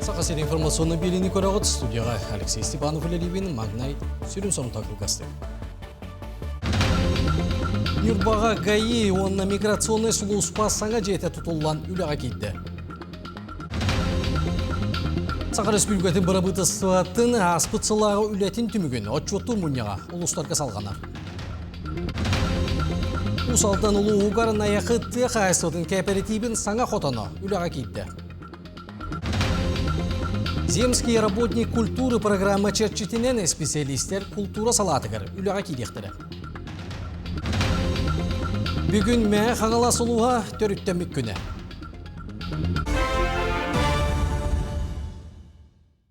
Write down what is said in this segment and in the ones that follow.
Саха сирин информационный биэриини көрөҕүт. Студияҕа Алексей Степанов үлэлиибин. Маҥнай сүрүн сонута кылгастык. Ньурбаҕа ГАИ уонна миграционнай сулууспа саҥа дьиэтэ тутуллан үлэҕэ киирдэ. Саха Республикатын бырабыыталыстыбатын ааспыт сыллааҕы үлэтин түмүгүн отчуоттуур мунньаҕа улуустарга салҕанар. Уус Алдан улууһугар Найахы тыа хаһаайыстыбатын кээпэрэтиибин саҥа хотоно үлэҕэ киирдэ. Земский работник культуры программа чэрчитинэн специалистер култуура салаатыгар үлэҕэ киириэхтэрэ. Бүгүн Мэҥэ Хаҥалас улууһа төрүттэммит күнэ.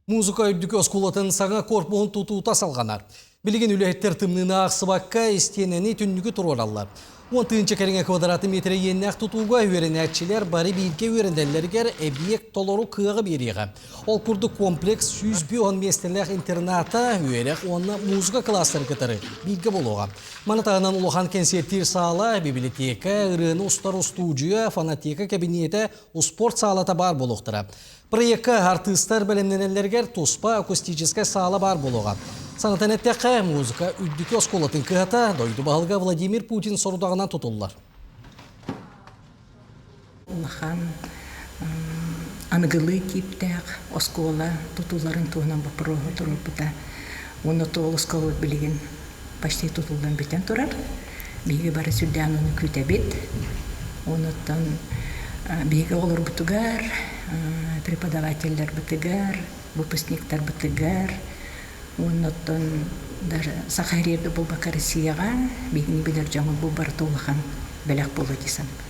Музыка үрдүкү оскуолатын саҥа корпуһун тутуута салҕанар. Билигин үлэһиттэр тымныыны аахсыбакка истиэнэни түннүгү туруораллар. 10 тыһыынча кэриҥэ квадрат метрэ иэннээх тутууга үөрэнээччилэр бары бииргэ үөрэнэллэригэр эбийиэк толору кыаҕы биэриэҕэ. Ол курдук комплекс 110 миэстэлээх интерната, үөрэх уонна музыка кылаастарын кытары бииргэ буолуоҕа. Маны таһынан улахан кэнсиэртиир саала, бибилитиэкэ, ырыаны устар устуудьуйа, фонотека кэбиниэтэ, успуорт саалата баар буолуохтара. Проекка артыыстар бэлэмнэнэллэригэр туспа акустическай саала баар буолуоҕа. Санатан эттэххэ, музыка үрдүкү оскуолатын кыһата дойду баһылыга Владимир Путин сорудаҕынан тутуллар. Улахан аныгылыы тииптээх оскуола тутууларын туһунан боппуруоһу туруорбута. Уонна тоҕо оскуолабыт билигин почти тутуллан бүтэн турар. Биһиги бары сүрдээн ону күүтэбит. Онуттан биһиги оҕолорбутугар, преподавателлэрбитигэр, выпускниктарбытыгар уонна оттон даже Саха сиригэр буолбакка Россияҕа биһигини билэр дьоҥҥут бу барыта улахан бэлэх буолуо дии саныыбын.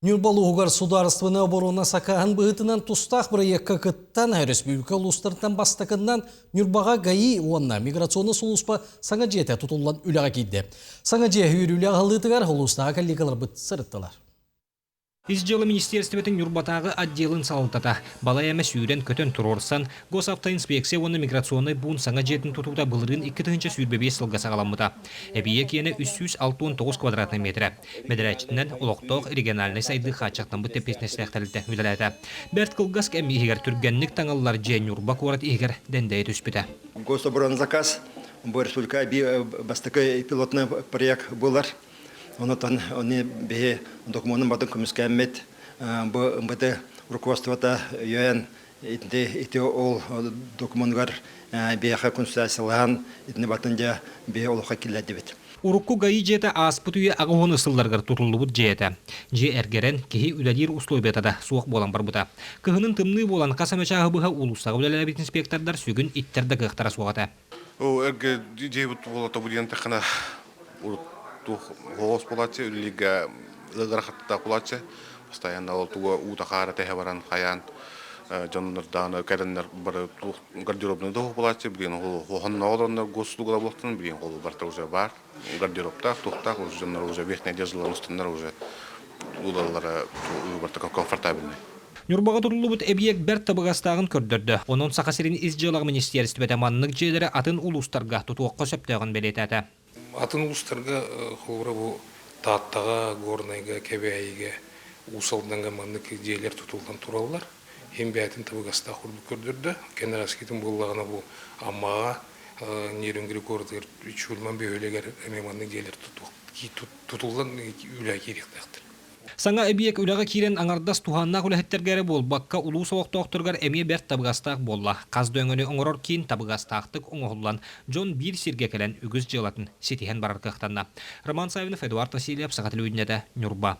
Ньурба улууһугар судаарыстыбаннай оборуона сакааһын быһыытынан тустаах бырайыакка кыттан, өрөспүүбүлүкэ улуустарыттан бастакыннан Ньурбаҕа ГАИ уонна миграционнай сулууспа саҥа дьиэтэ тутуллан үлэҕэ киирдэ. Саҥа дьиэ үөрүүлээх аһыллыытыгар улуустааҕы коллегаларбыт сырыттылар. Ис дьыала министиэристибэтин Ньурбатааҕы отделын салалтата балай эмэ сүүрэн-көтөн туруорсан, Госавтоинспекция уонна миграционнай пуун саҥа дьиэтин тутуута былырыын 2025 сылга саҕаламмыта. Эбийиэк иэнэ 369 квадратнай миэтэрэ. Бэдэрээтчитинэн олохтоох региональнай сайдыы хааччахтаммыт эппиэтинэстээх тэрилтэ үлэлээтэ. Бэрт кылгас кэм иһигэр түргэнник таҥыллар дьиэ Ньурба куорат иһигэр дэндэйэ түспүтэ. Гособоронзаказ бу республика бастакы пилотный проект буолар. Онотон оны биһи докумуонун батын көмүскээммит бу МВД руководствота өйөөн ити ол докумуонугар биһиэхэ консультациялаһан итини батын дьэ биһи олоххо киллэрдибит. Урукку ГАИ дьиэтэ ааспыт үйэ аҕыс сылларыгар тутуллубут дьиэ этэ. Дьиэ эргэрэн, киһи үлэлиир условията да суох буолан барбыта. Кыһынын тымныы буолан хас эмэ чааһы быһа уулуссаҕа үлэлээбит инспектордар сүгүн иттэр да кыахтара суох этэ. Ол эргэ дьиэбит буолата бу диэн тэххинэ урут туох оҕус буолааччы үлэлииргэ ыарахаттаах буолааччы постоянно ол туга уута хаара тэһэ баран хайаан дьоннордааны кэлэннэр бары туох гардеробный да буолааччы билигин хонноҕо олороннор госуслугала буолтун билигин ол барыта уже баар гардеробтаах туохтаах уже дьоннор уже верхняя одеждаларын устуннар уже улаллара барыта комфортабельный. Ньурбаҕа тутуллубут эбийиэк бэрт табыгастааҕын көрдөрдө. Онон Саха сирин ис дьыалаҕа министиэристибэтэ маннык дьиэлэри атын улуустарга тутуохха сөптөөҕүн бэлиэтээтэ. Атын улуустарга холобура бу Тааттаҕа, Горнайга, Кэбээйигэ, Уус Алдаҥҥа маннык дьиэлэр тутуллан тураллар. Иһин бэйэтин табыгастаах курдук көрдөрдө. Кэнэҕэскитин буоллаҕына бу Аммаҕа, Нерюнгри куоратыгар Чульман бөһүөлэгэр эмиэ маннык дьиэлэр тутуллан үлэҕэ киириэхтээхтэр. Саҥа эбийиэк үлэҕэ киирэн аҥардас туһааннаах үлэһиттэргэ эрэ буолбакка, улуус олохтоохторугар эмиэ бэрт табыгастаах буолла. Хас да өҥөнү оҥорор киин табыгастаахтык оҥоһуллан, дьон биир сиргэ кэлэн үгүс дьыалатын ситиһэн барар кыахтанна. Роман Саввинов, Эдуард Васильев, Саха телевидениетэ, Ньурба.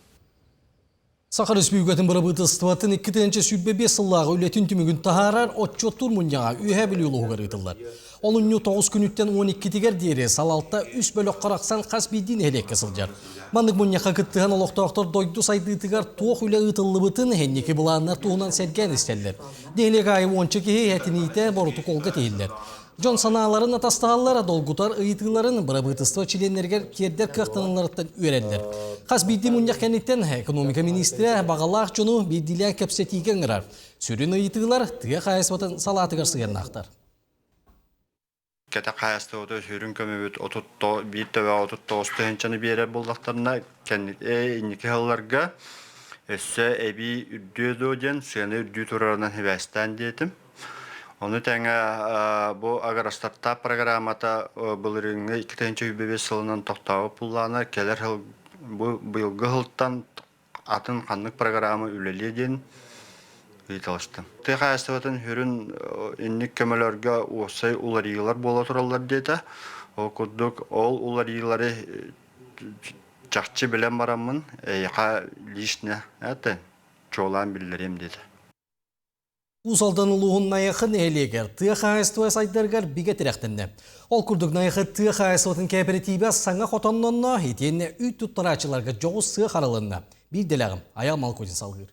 Саха Республикатын бырабыыталыстыбатын 2025 сыллааҕы үлэтин түмүгүн таһаарар отчуоттуур мунньаҕа Үөһээ Бүлүү улууһугар ыытыллар. Олунньу 9 күнүттэн 12-тигэр диэри салалта үс бөлөххө арахсан хас биирдии нэһилиэккэ сылдьар. Маннык мунньахха кыттыһан олохтоохтор дойду сайдыытыгар туох үлэ ыытыллыбытын, инники былааннар туһунан сэргээн истэллэр. Нэһилиэк аайы уонча киһи этиниитэ боротокуолга тиһиллэр. Дьон санааларын атастаһаллар, долгутар ыйытыыларын бырабыытыстыба чилиэннэригэр тиэрдэр кыахтаналларыттан үөрэллэр. Хас биирдии мунньах кэнниттэн экономика миниистирэ баҕалаах дьону биирдиилээн кэпсэтиигэ ыҥырар. Сүрүн ыйытыылар тыа хаһаайыстыбатын салаатыгар сыһыаннаахтар. Кэтэх хаһаайыстыбата сүрүн көмөбүт 31 төбө 39 тыһыынчаны биэрэр буоллахтарына, инники сылларга Өссө эбии үрдүө дуо диэн сыана үрдүү турарынан сибээстээн диэтим. Ону тэҥэ бу Агростартап программата былырыыҥҥы 2025 сылынан тохтообут буллаана кэлэр сыл бу быйылгы сылтан атын ханнык программа үлэлиэ диэн ыйыталастым. Тыа хаһаайыстыбатын сүрүн инник көмөлөргө уопсай уларыйыылар буола тураллар диэтэ. Ол курдук ол уларыйыылары чахчы билэн бараммын эйиэхэ лично это чуолаан биллэриэм диэтэ. Уус Алдан улууһун Найахы нэһилиэгэр тыа хаһаайыстыба сайдарыгар бигэ тирэхтэннэ. Ол курдук Найахы тыа хаһаайыстыбатын кээпэрэтиибэ саҥа хотоннонно, итиэннэ үүт туттарааччыларга дьоҕус сыах арылынна. Биир дэлэҕим Айал Малкутин салгыыр.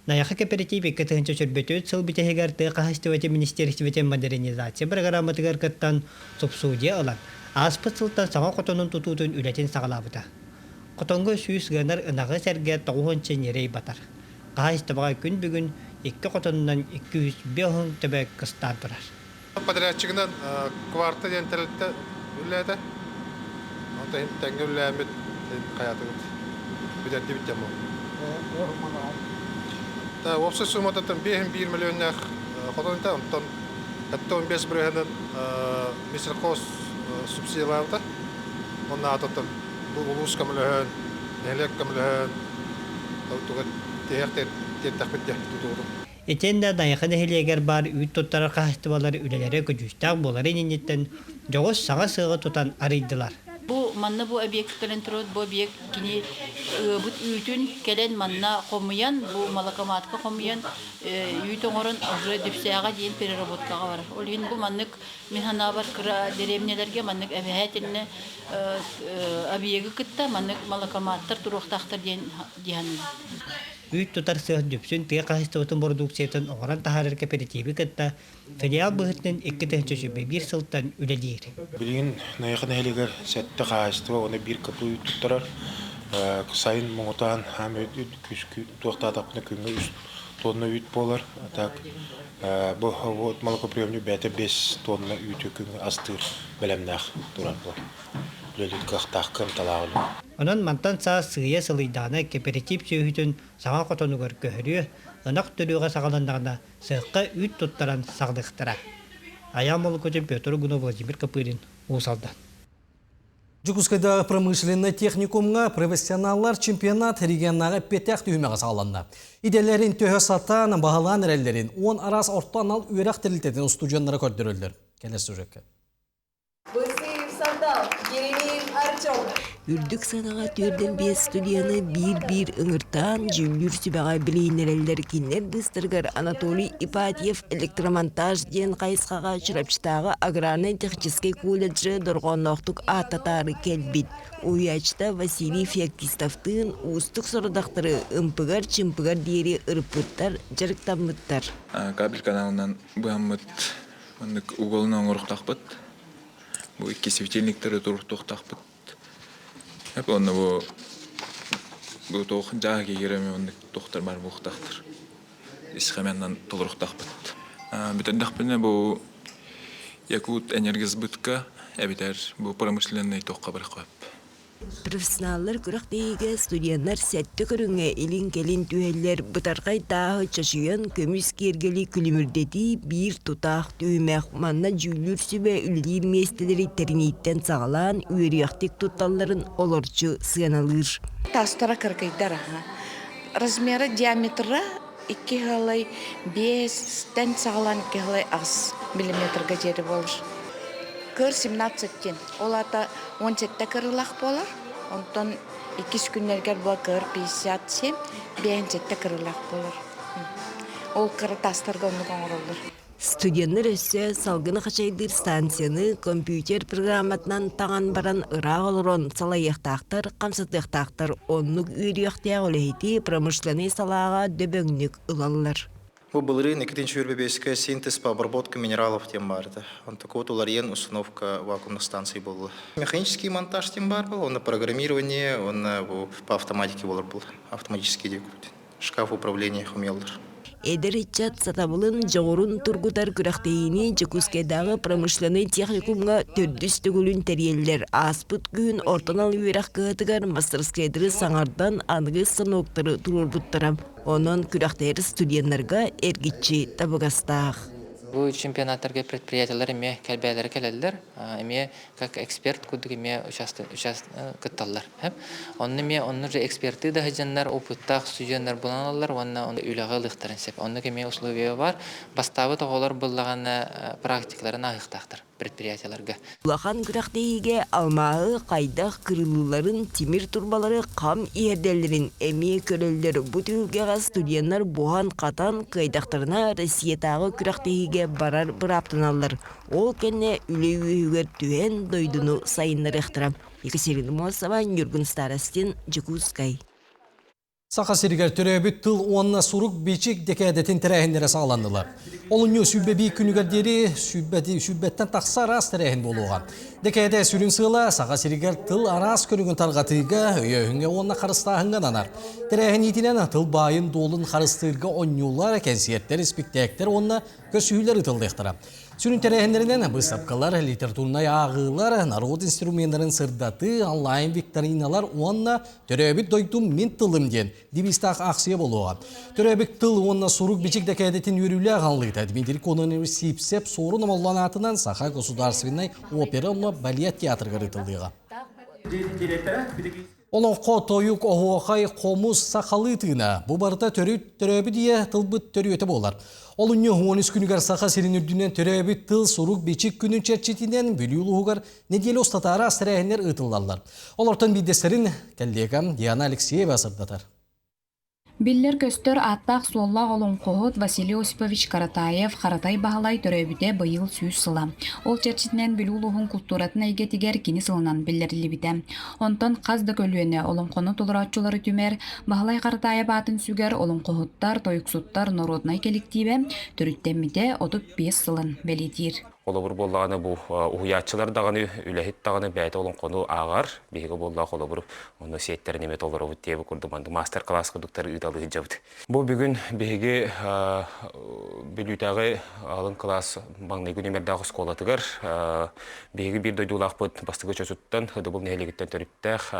Найахы кэпэрэтиип 2024 сыл бүтэһигэр тыа хаһаайыстыбатын министиэристибэтин модернизация бырагырааматыгар кыттан субсидия ылан, ааспыт сылтан саҥа хотонун тутуутун үлэтин саҕалаабыта. Хотоҥҥо сүүс ыанар ынаҕы сэргэ тоҕус ньирэй батар. Хаһаайыстыбаҕа күн бүгүн икки хотонунан 205 төбө кыстаан турар. Подрядчигынан кварта диэн тэрилтэ үлэлээтэ. Онтон тэҥҥэ үлэлээммит хайаатыбыт бүтэрдибит диэн буолла. Уопсай сууматыттан 5,1 миллионнаах хотон этэ, онтон 75 бырыһынан Мисельхоз субсидиялаабыта. Онно аатыттан бу улуус көмөлөһөн, нэһилиэк көмөлөһөн, туга тиһэх тиэртэхпит диэн тутуутун. Итиэннэ Найахы нэһилиэгэр баар үүт туттарар хаһаайыстыбалар үлэлэрэ көдьүүстээх буоларын инниттэн дьоҕус саҥа сыаҕы тутан арыйдылар. Бу манна бу объект кэлэн турар, бу объект кини ыабыт үүтүн кэлэн манна хомуйан, бу молокоматка хомуйан үүт оҥорон уже Дүпсээҕэ диэн переработкаҕа барар. Ол иһин бу маннык мин санаабар кыра дэриэбинэлэргэ маннык эбэһээтиннэ объегы кытта маннык молокоматтар туруохтаахтар диэн дии саныыбын. Үүт тутар сыах Дүпсүн тыа хаһаайыстыбатын бородууксуйатын оҥорон таһаарар кэпэрэтииби кытта филиал быһыытынан 2021 сылтан үлэлиир. Билигин Найахы нэһилиэгэр сэттэ хаһаайыстыба уонна биир КП үүт туттарар. Сайын муҥутаан хаам туохтаатахпына күҥҥэ үс тонна үүт буолар. Так бу молокоприемник бэйэтэ 5 тонна үүтү күҥҥэ астыыр бэлэмнээх турар буолар. Үлэлиир кыахтаах кыамталаах үлэ. Онон мантан саас сыыйа сылыйдаҕына кэпэрэтиип сүөһүтүн саҥа хотонугар көһөрүө, ынах төрүөҕэ саҕаланнаҕына сыахха үүт туттаран саҕалыахтара. Айаан Молокутин, Петр Угунов, Владимир Копырин, Уус Алдан. Дьокуускайдааҕы промышленнай техникумҥа профессионаллар чемпионат регионнааҕы эппиэттээх түһүмэҕэ саҕаланна. Идэлэрин төһө сатаан баһылаан эрэллэрин уон араас орто анал үөрэх тэрилтэтин устудьуоннара көрдөрөллөр. Кэлэр сюжекка. Бысыев Сандал, Еремеев Артем. Үрдүк сыанаҕа түөрдэн биэс студияны биир-биир ыҥыртаан дьүүллүүр сүбэҕэ билиһиннэрэллэр кинилэр быыстарыгар Анатолий Ипатьев электромонтаж диэн хайысхаҕа Чурапчытааҕы аграрнай-техническэй колледжы дорҕоонноохтук ааттатаары кэлбит уһуйааччыта Василий Феоктистовтыын уустук сорудахтары ымпыгар-чымпыгар диэри ырыппыттар, дьарыктаммыттар. Кабель каналынан быһаммыт Маннык уголун оҥоруохтаахпыт. Бу икки светильниктэри туруохтаахпыт. Уонна бу бу туох дьаа киирэ маннык туохтар баар буолуохтаахтар. Исхеменнан толоруохтаахпыт. Бүтэрдэхпинэ бу Якут энергосбытка эбэтэр бу промышленнай туохха барыахха Профессионаллар күрэхтэһиигэ студеннар сэттэ көрүҥҥэ илин-кэлин түһэллэр, бытархай тааһы чочуйан көмүс киэргэли күлүмүрдэтии биир тутаах түһүмэх. Манна дьүүллүүр сүбэ үлэлиир миэстэлэри тэринииттэн саҕалаан үөрүйэхтик тутталларын олорчу сыаналыыр. Таастара кыргыйдар аха. Размера диаметра икки ыалай биэстэн саҕалаан икки ыалай аҕыс миллиметрга диэри буолар. Кыр 17 диэн. Ол аата 17 кырылах буолар. Онтон иккис күннэргэр була кыр 57, 57 кырылах буолар. Ол кыра таастарга оннук оҥороллор. Студеннар өссө салгыны хачайдыыр станцияны компьютер программатынан таҥан баран ыраах олорон салайыахтаахтар, хамсатыахтаахтар оннук үөрүйэхтээх үлэһити промышленнай салааҕа дөбөҥнүк ылаллар. Бу былырыын 2025 синтез по обработке минералов диэн баар этэ. Онтукубут уларыйан установка вакуумных станций буолла. Механический монтаж диэн баар был, онно программирование, онно бу по автоматике болар был, автоматический диэкут. Шкаф управления хомуйаллар. Эдэр ыччат сатабылын, дьоҕурун тургутар күрэхтэһиини Дьокуускайдааҕы промышленнай техникумҥа төрдүс төгүлүн тэрийэллэр. Ааспыт күһүн орто анал үөрэх кыһатыгар мастерскайдары саҥардан аныгы станоктары туруорбуттара. Онон күрэхтэһэр студеннарга эргиччи табыгастаах. Бу чемпионаттарга предприятиелар эмиэ кэлбээлэрэ кэлэллэр, эмиэ как эксперт курдук эмиэ кытталлар. Онно эмиэ онно же эксперты да сылдьаннар, опыттаах студеннар булан алаллар уонна үлэҕэ ылыахтарын сөп. Оннук эмиэ условия бар. Бастаабыт оҕолор буллаҕына практикаларын ааһыахтаахтар предприятиеларга. Улахан күрэхтэһиигэ алмааһы хайдах кырылыыларын, тимир турбалары хам иһэрдэллэрин эмиэ көрөллөр. Бу түһүлгэҕэ студеннар буһан-хатан кыайдахтарына Россиятааҕы күрэхтэһиигэ барар бырааптаналлар. Ол кэннэ үлэ үөһүгэр түһэн дойдуну сайыннарыахтара. Екатерина Мосова, Ньургун Старостин, Дьокуускай. Саха сиригэр төрөөбүт тыл уонна сурук-бичик дэкээдэтин тэрээһиннэрэ саҕаланнылар. Олунньу сүүрбэ күнүгэр диэри сүүрбэттэн тахса араас тэрээһин буолуоҕа. Дэкээдэ сүрүн сыала Саха сиригэр тыл араас көрүҥүн тарҕатыыга, өйөөһүҥҥэ уонна харыстааһыҥҥа ананар. Тэрээһин иитинэн тыл баайын-дуолун харыстыырга оонньуулар, кэнсиэртэр, испиктээктэр уонна көрсүһүүлэр ыытыллыахтара. Сүрүн тэрээһиннэринэн быыстапкалар, литературнай ааҕыылар, норуот инструменнарын сырдатыы, онлайн-викториналар уонна Төрөөбүт дойдум мин тылым диэн девизтаах аахсыйа буолуоҕа. Төрөөбүт тыл уонна сурук-бичик дэкээдэтин үөрүүлээх аһыллыыта Дмитрий Кононович Сивцев Суорун Омоллоон аатынан Саха государственнай опера уонна балет театрыгар ыытыллыаҕа. Олоҥхо, тойук, оһуохай, хомус, сахалыы тыына. Бу барыта төрүт төрөөбүт ийэ тылбыт төрүөтэ буолар. Олунньу 13 күнүгэр Саха сирин үрдүнэн төрөөбүт тыл сурук-бичик күнүн чэрчитинэн Бүлүү улууһугар нэдиэлэ устата араас тэрээһиннэр ыытыллаллар. Олортон биирдэстэрин коллегам Диана Алексеева сырдатар. Биллэр-көстөр ааттаах-суоллаах олоҥхоһут Василий Осипович Каратаев Харатай Баһылай төрөөбүтэ быйыл 100 сыла. Ол чэрчитинэн Бүлүү улууһун култууратын эйгэтигэр кини сылынан биллэриллибитэ. Онтон хас да көлүөнэ олоҥхону толорооччулары түмэр Баһылай Харатаев аатын сүгэр олоҥхоһуттар, тойуксуттар норуодунай кэлэктиибэ төрүттэммитэ 35 сылын бэлиэтиир. Холобур буоллаҕына бу уһуйааччылар даҕаны, үлэһит даҕаны бэйэтэ олоҥхону ааҕар. Биһиги буоллаах холобур онно сиэттэрин эмиэ толоробут диэбит курдук маннык мастер-класс курдуктары ыыталыы сылдьабыт. Бу бүгүн биһиги Бүлүүтээҕи алын кылаас маҥнайгы нүмердээх оскуолатыгар биһиги биир дойдулаахпыт бастакы чочуттан Ыдыбыл нэһилиэгиттэн төрүттээх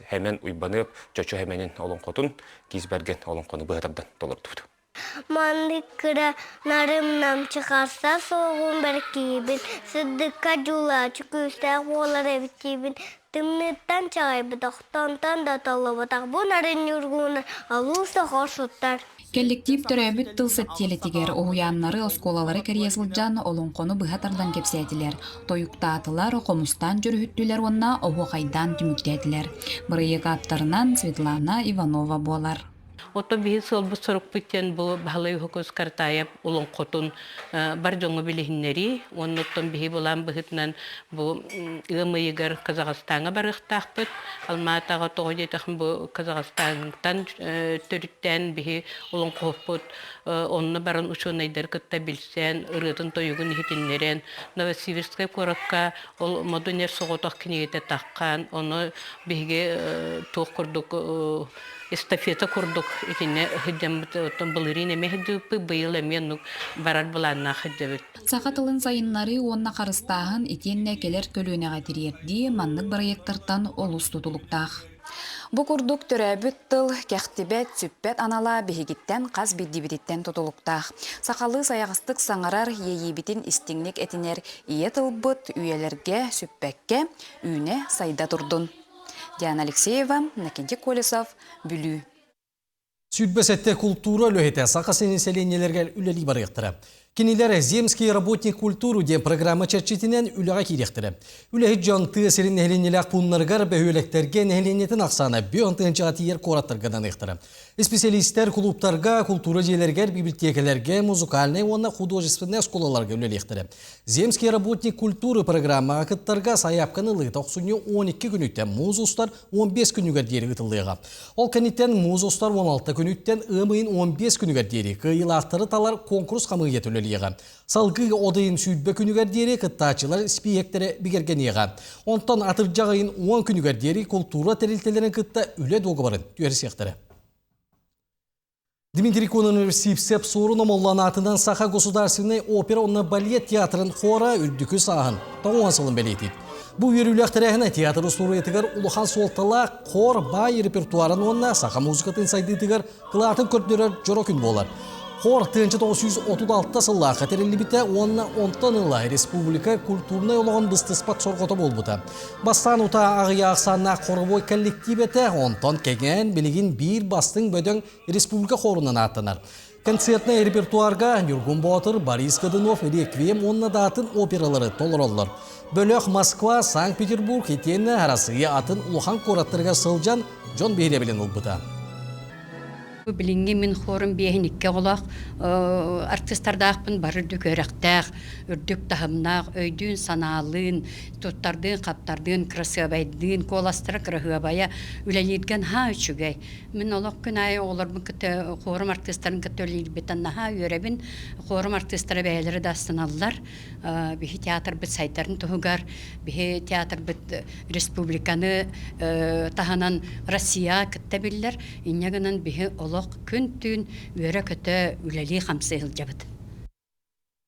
Хэмэн Уйбаныап Чочу Хэмэнин олоҥхотун Киис Бэргэн олоҥхону быһа тардан толордубут. Маннык кыра нарым-намчы харса суоҕун бэркиибин, сырдыкка дьулааччы күүстээх буолар эбит диибин, тымныыттан чаҕыйбатах, тонтон да толлубатах бу нарын ньургууну алуус да хорсуттар. Кэлликтиип төрөөбүт тыл сэттиэлэтигэр уһуйааннары, оскуолалары кэрийэ сылдьан олоҥхону быһа тардан кэпсээтилэр, тойуктаатылар, хомустаан дьүрүһүттүлэр уонна оһуохайдаан түмүктээтилэр. Бырайыак ааптарынан Светлана Иванова буолар. Оттон биһи сыалбыт-сорукпут диэн бу Баһылай Уһукус Картаев олоҥхотун бар дьоҥҥо билиһиннэрии уонна оттон биһи былаан быһыытынан бу ыам ыйыгар Казахстаҥҥа барыахтаахпыт. Алма-Атаҕа тоҕо диэтэххин бу Казахстантан төрүттээн биһи олоҥхоһуппут онно баран учуонайдары кытта билсэн, ырыатын-тойугун иһитиннэрэн Новосибирскай куоракка ол Модунер соҕотох кинигэтэ таххан, ону биһиги туох курдук эстафета курдук итиннэ сылдьаммыт оттон былырыын эмиэ сылдьыбыппыт быйыл эмиэ оннук барар былааннаах сылдьабыт. Саха тылын сайыннарыы уонна харыстааһын итиэннэ кэлэр көлүөнэҕэ тириэрдии маннык бырайыактартан олус тутулуктаах. Бу курдук төрөөбүт тыл кэхтибэт, сүппэт анала биһигиттэн хас биирдиибититтэн тутулуктаах. Сахалыы сайаҕастык саҥарар, иэйиибитин истиҥник этинэр ийэ тылбыт үйэлэргэ сүппэккэ үүнэ-сайда турдун. Диана Алексеева, Накентий Колесов, Бүлүү. 27 култуура үлэһитэ Саха сирин сэлиэнньэлэригэр үлэлии барыахтара. Кинилэр «Земский работник культуры» диэн программа чэрчитинэн үлэҕэ киириэхтэрэ. Үлэһит дьон тыа сирин нэһилиэнньэлээх пууннарыгар, бөһүөлэктэргэ нэһилиэнньэтин ахсаана бүөн тыһыынчаҕа тиийэр куораттарга ананыахтара. Исписэлиистэр кулууптарга, култуура дьиэлэригэр, библиотекаларга, музыкальнай уонна художественнай оскуолаларга үлэлиэхтэрэ. Земский работник культуры программаҕа кыттарга сайаапканы ылыыта охсунньу 12 күнүттэн муус устар 15 күнүгэр диэри ыытыллыаҕа. Ол кэнниттэн муус устар 16 күнүттэн ыам ыйын 15 күнүгэр диэри кыайыылаахтары талар конкурс хамыыһыйата үлэлиэҕэ. Салгыы от ыйын сүүрбэ күнүгэр диэри кыттааччылар испииһэктэрэ бигэргэниэҕэ. Онтон атырдьах ыйын 10 күнүгэр диэри култуура тэрилтэлэрин кытта үлэ дуогабарын түһэрсиэхтэрэ. Дмитрий Кононович Сивцев суорун омоллоон аатынан Саха государственнай опера уонна балет театрын хора үрдүкү сааһын тоҕуһан сылын бэлиэтиир. Бу үөрүүлээх тэрээһинэ театр устуоруйатыгар улахан суолталаах хор баай репертуарын уонна саха музыкатын сайдыытыгар кылаатын көрдөрөр дьоро күн буолар. Хор 1936 сыллаахха тэриллибитэ уонна онтон ыла республика культурнай олоҕун быстыспат сорҕото буолбута. Бастаан утаа аҕыйах ахсааннаах хоровой коллектив этэ, онтон кэҥээн билигин биир бастыҥ бөдөҥ республика хорунан ааттанар. Концертнай репертуарга Ньургун Боотур, Борис Годунов, Реквием уонна да атын опералары толороллор. Бөлөх Москва, Санкт-Петербург итиэннэ Арассыыйа атын улахан куораттарыгар сылдьан дьон биһирэбилин ылбыта. Билиҥҥи мин хорум биэһин икки оҕолоох артыыстардаахпын бары үрдүк үөрэхтээх, үрдүк таһымнаах, өйдүүн-санаалыын, туттардыын-хаптардыын, кырасыабайдыын, куоластара кыраһыабайа үлэлииргэ наһаа үчүгэй. Мин олох күн аайы оҕолорбун кытта хорум артыыстарын кытта үлэлиирбиттэн наһаа үөрэбин. Хорум артыыстара бэйэлэрэ да астыналлар. Биһи театрбыт сайдарын туһугар, биһи театрбыт республиканы таһынан Россия кытта биллэр. Инньэ гынан биһи олох күн-түүн үөрэ-көтө үлэлии-хамсыы сылдьабыт.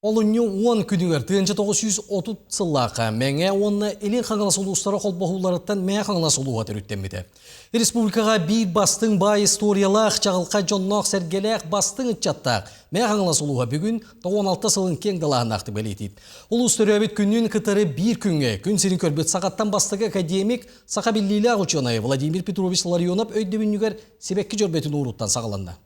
Олунньу 10 күнүгэр 1930 сыллаахха Мэҥэ уонна Илин Хаҥалас улуустара холбоһууларыттан Мэҥэ Хаҥалас улууһа төрүттэммитэ. Республикаҕа биир бастыҥ баай историялаах, чаҕылхай дьонноох-сэргэлээх бастыҥ ыччаттаах Мэҥэ Хаҥалас улууһа бүгүн 96 сылын киэҥ далааһыннаахтык бэлиэтиир. Улуус төрөөбүт күнүн кытары биир күҥҥэ күн сирин көрбүт сахаттан бастакы академик, саха биллиилээх учуонайа Владимир Петрович Ларионов өйдөбүнньүгэр сибэкки дьөрбөтүн ууруттан саҕаланна.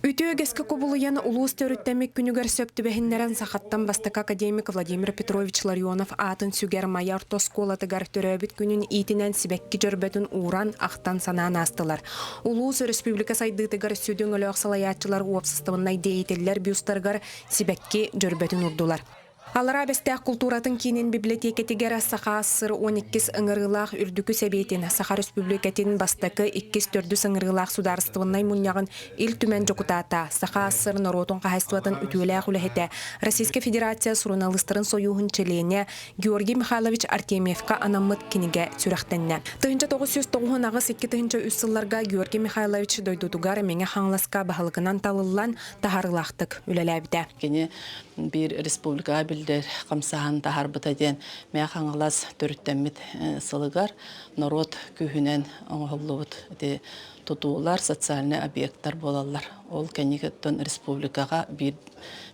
Үтүө үгэскэ кубулуйан улуус төрүттэммит күнүгэр сөп түбэһиннэрэн сахаттан бастакы академик Владимир Петрович Ларионов аатын сүгэр Майа орто оскуолатыгар төрөөбүт күнүн иитинэн сибэкки дьөрбөтүн ууран, ахтан-санаан аастылар. Улуус өрөспүүбүлүкэ сайдыытыгар сүдү өҥөлөөх салайааччылар уопсастыбаннай деятеллэр бюстарыгар сибэкки дьөрбөтүн уурдулар. Аллараа Бэстээх култууратын киинин библиотекэтигэр Саха АССР 12 ыҥырыылаах Үрдүкү Сэбиэтин, Саха Өрөспүүбүлүкэтин бастакы, иккис, төрдүс ыҥырыылаах судаарыстыбаннай мунньаҕын Ил Түмэн дьокутаата, Саха АССР норуотун хаһаайыстыбатын үтүөлээх үлэһитэ, Российскай Федерация суруналыыстарын сойууһун чилиэнэ Георгий Михайлович Артемьевка анаммыт кинигэ сүрэхтэннэ. 1998 2003 сылларга Георгий Михайлович дойдутугар Мэҥэ Хаҥаласка баһылыгынан талыллан, таһаарыылаахтык үлэлээбитэ. Кини биир республикаҕа биллэр хамсааһын таһаарбыта диэн Мэҥэ Хаҥалас төрүттэммит сылыгар норуот күүһүнэн оҥоһуллубут ити тутуулар, социальнай объектар буолаллар. Ол кэнникиттэн республикаҕа биир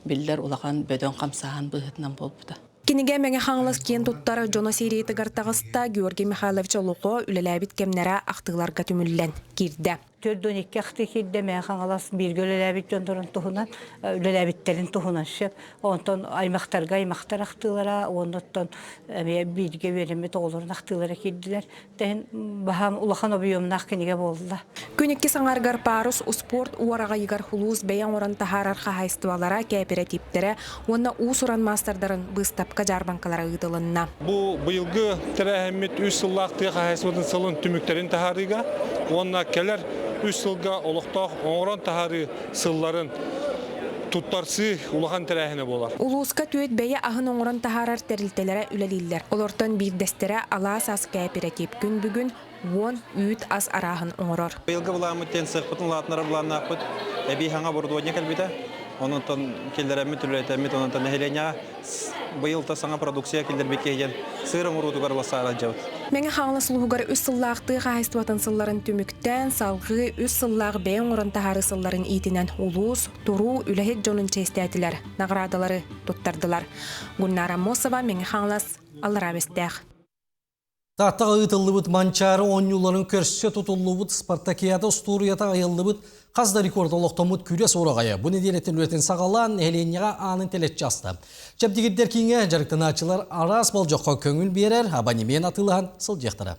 биллэр улахан бөдөҥ хамсааһын быһыытынан буолбута. Кинигэ Мэҥэ Хаҥалас киэн туттар дьоно сериятыгар таҕыста Георгий Михайлович олоҕо үлэлээбит кэмнэрэ ахтыыларга түмүллэн киирдэ. 42 ахтыы киирдэ Мэҥэ Хаҥалас бииргэ үлэлээбит дьоннорун туһунан, үлэлээбиттэрин туһунан сөп. Онтон аймахтарга аймахтар ахтыылара, уонна оттон эмиэ бииргэ үөрэммит оҕолорун ахтыылара киирдилэр. Тэһин баһаам улахан объемнаах кинигэ буолла. Күн иккис аҥарыгар Парус успуорт уораҕайыгар улуус бэйэ оҥорон таһаарар хаһаайыстыбалара, кээпэрэтииптэрэ уонна уус-уран маастардарын быыстапка-дьаарбаҥкалара ыытылынна. Бу быйылгы тэрээһиммит үс сыллаах тыа хаһаайыстыбатын сылын түмүктэрин таһаарыыга уонна кэлэр үс сылга олохтоох оҥорон таһаарыы сылларын туттарсыы улахан тэрээһинэ буолар. Улууска түөрт бэйэ аһын оҥорон таһаарар тэрилтэлэрэ үлэлииллэр. Олортон биирдэстэрэ Алаас ас кээпэрэтиип күн бүгүн 10 үүт ас арааһын оҥорор. Быйылгы былааммыт диэн сыахпытын улаатыннарар былааннаахпыт. Эбии саҥа оборудование кэлбитэ. Онон киллэрэммит, үлэлэтэммит, онон нэһилиэнньэҕэ быйыл та саҥа продукция киллэрбиккэ диэн сыыр оҥоруутугар ыласаара сылдьабыт. Мэҥэ Хаҥалас улууһугар үс сыллаах тыа хаһаайыстыбатын сылларын түмүктээн, салгыы үс сыллаах бэйэ оҥорон таһаарыы сылларын иитинэн улуус, туруу үлэһит дьонун чиэстээтилэр, наҕараадалары туттардылар. Гульнара Аммосова, Мэҥэ Хаҥалас, Аллараа Бэстээх. Тааттаҕа ыытыллыбыт Манчаары оонньууларын көрсө тутуллубут спартакиада устуоруйата айыллыбыт хас да рекорд олохтоммут күрэс уораҕайа бу нэдиэлэттэн үлэтин саҕалаан нэһилиэнньэҕэ аанын тэлэччи аста. Чэбдигирдэр кииҥэ дьарыктанааччылар араас болдьоххо көҥүл биэрэр абонемент атыылаһан сылдьыахтара.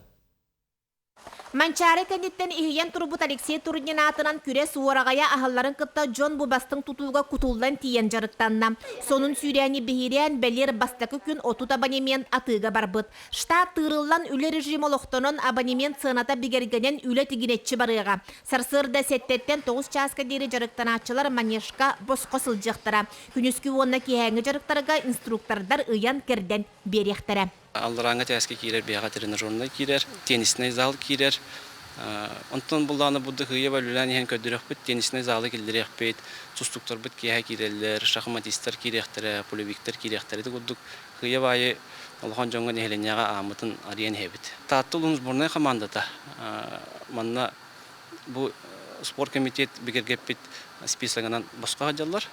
Манчаары кэнниттэн иһийэн турбут Алексей Турнин аатынан күрэс уораҕайа аһылларын кытта дьон бу бастыҥ тутууга кутуллан тиийэн дьарыктанна. Сонун сүүрээни биһирээн, бэлиэр бастакы күн 30 абонемент атыыга барбыт. Штат тыырыллан үлэ режим олохтонон, абонемент сыаната бигэргэнэн үлэ тигинэччи барыаҕа. Сарсыарда сэттэттэн 9 чааска диэри дьарыктанааччылар манежка босхо сылдьыахтара. Күнүскү уонна киэһээҥҥи дьарыктарга инструктордар ыйан-кэрдэн биэриэхтэрэ. Алларааҥҥы тээскэ киирэр биһиэхэ тренажернай киирэр, теннисный зал киирэр. Онтон буллаҕына бу дыһыйа бөлүлээн иһэн көрдөрүөхпүт, теннисный залы киллэриэхпит, тустууктарбыт киэһэ киирэллэр, шахматистар киириэхтэрэ, пулевиктар киириэхтэрэ. Ити курдук сыыйа баайы улахан дьоҥҥо нэһилиэнньэҕэ ааммытын арыйан иһэбит. Таатта улууһун сборнай хамаандата манна бу спорт комитет бигэргэппит списогынан босхо сылдьаллар.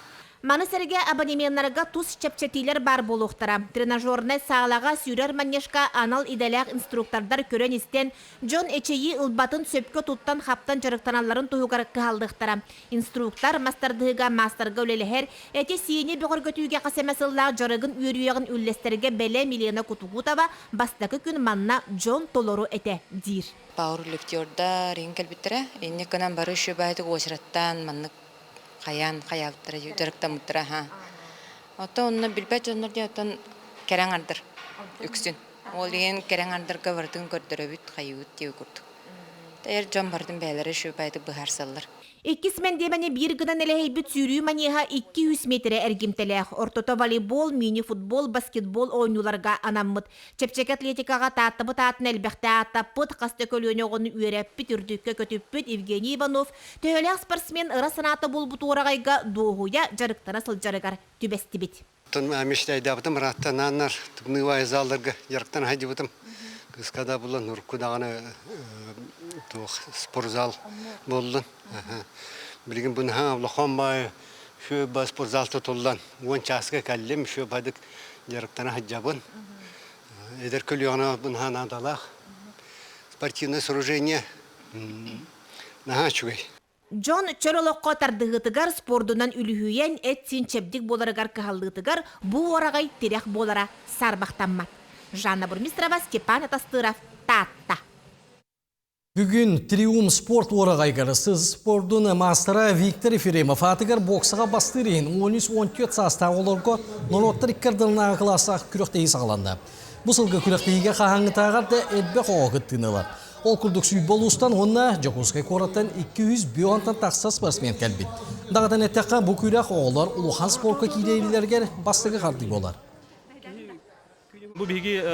Маны сэргэ абонеменнарга тус чэпчэтиилэр баар буолуохтара. Тренажернай саалаҕа сүүрэр манежка анал идэлээх инструктордар көрөн-истэн, дьон эчэйии ылбатын сөпкө туттан-хаптан дьарыктаналларын туһугар кыһаллыахтара. Инструктор мастардыһыга маастарга үлэлэһэр, эти-сиини бөҕөргөтүүгэ хас эмэ сыллаах дьарыгын үөрүйэҕин үллэстэргэ бэлэм Елена Кутугутова бастакы күн манна дьон толору этэ диир. Пауэрлифтердар иһин кэлбиттэрэ. Инник гынан бары үчүгэй баайдык уочараттаан маннык хайаан хайаабыттара дьарыктаммыттара аха. Оттон онно билбэт дьоннор диэн оттон кэрэ аҥардар үксүн. Ол иһин кэрэ аҥардарга барытын көрдөрөбүт, хайыыбыт диэби курдук. Эр дьон барытын бэйэлэрэ үчүгэй быһаарсаллар. Иккис мэндиэмэни биир гынан элэһэйбит сүүрүү манеһа 200 миэтэрэ эргимтэлээх. Ортото волейбол, мини-футбол, баскетбол оонньууларга анаммыт. Чэпчэки атлетикаҕа Тааттабыт аатын элбэхтэ ааттаппыт, хас да көлүөнэ оҕону үөрэппит, үрдүккэ көтүппүт Евгений Иванов төһөлөөх спортсмен ыра санаата буолбут уораҕайга дуоһуйа дьарыктана сылдьарыгар түбэстибит. Мечтайдаабытым ырааттанааннар тымныы залларга дьарыктана сылдьыбытым. Кыыска да булан урукку даҕаны туох спортзал буоллун. Билигин бу наһаа улахан баай шөбө спортзал тутуллан уон чааска кэллим шөбөдүк дьарыктана сылдьабын. Эдэр көлүөҕүнэ бу наһаа наадалаах. Спортивное сооружение наһаа үчүгэй. Дьон чөл олоххо тардыһыытыгар, спордунан үлүһүйэн, эт-сиин чэбдик буоларыгар кыһаллыытыгар бу уораҕай тирэх буолара саарбахтаммат. Жанна Бурмистрова, Степан Атастыров, Таатта. Бүгүн Триум спорт уораҕайгар сыз спордун маастара Виктор Ефремов аатыгар боксаҕа бастыыр иһин 13-14 саастаах оҕолорго норуоттар икки ардыларынааҕы кылаастаах күрэхтэһии саҕаланна. Бу сылга күрэхтэһиигэ хаһааҥҥытааҕар да элбэх оҕо кыттыыны ылар. Ол курдук сүүрбэ улуустан уонна Дьокуускай куораттан 200 бүонтан тахса спортсмен кэлбит. Даҕатан эттэххэ, бу күрэх оҕолор улахан спорка киирэллэригэр бастакы хардыы буолар. Бу биһиги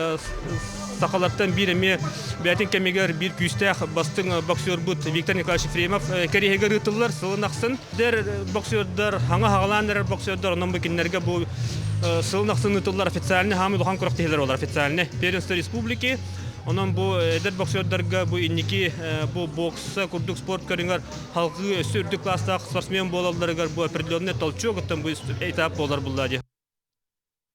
сахалартан биир эмиэ бэйэтин кэмигэр биир күүстээх бастыҥ боксербут Виктор Николаевич Ефремов кэриэһигэр ыытыллар сылын ахсын. Дэр боксердар, хаҥа хаҕалаан эрэр боксердар, онон бу кинилэргэ бу сылын ахсын ыытыллар официальный хаамыы улахан күрэхтэһиилэр буолар официальный первенство республики. Онон бу эдэр боксердарга бу инники бу бокса курдук спорт көрүҥэр халгыы өссө үрдүк класстаах спортсмен буолалларыгар бу определенный толчок оттон бу этап буолар булла дии.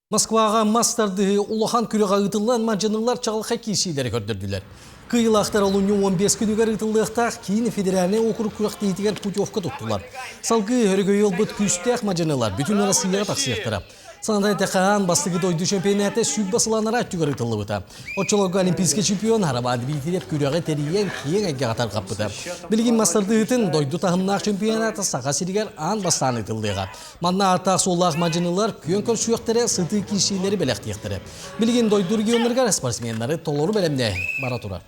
Москваҕа мас тардыһыы улахан күрэҕэ ыытыллан мадьынылар чаҕылхай киирсиилэри көрдөрдүлэр. Кыайыылаахтар олунньу 15 күнүгэр ыытыллыахтаах киин федеральнай округ күрэхтэһиитигэр путевка туттулар. Салгыы өрөгөйү ылбыт күүстээх мадьынылар бүтүн Россияҕа тахсыахтара. Санатай Тэхаан бастакы дойду чемпионата сүүрбэ сыланара өттүгэр ыытыллыбыта. Оччолорго олимпийский чемпион Роман Дмитриев күрэҕи тэрийэн киэҥ эйгэҕэ тарҕаппыта. Билигин мас тардыһыытын дойду таһымнаах чемпионата Саха сиригэр аан бастаан ыытыллыаҕа. Манна ааттаах-суоллаах мадьынылар күөн көрсүөхтэрэ, сытыы киирсиилэри бэлэхтиэхтэрэ. Билигин дойду регионнарыгар спортсменнары толору бэлэмнээһин бара турар.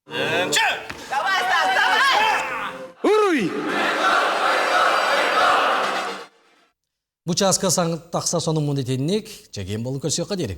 Давай, Стас, давай! Уруй! Бу чааска тахса сонуммун итинник, чэгиэн болу көрсүөххэ диэри.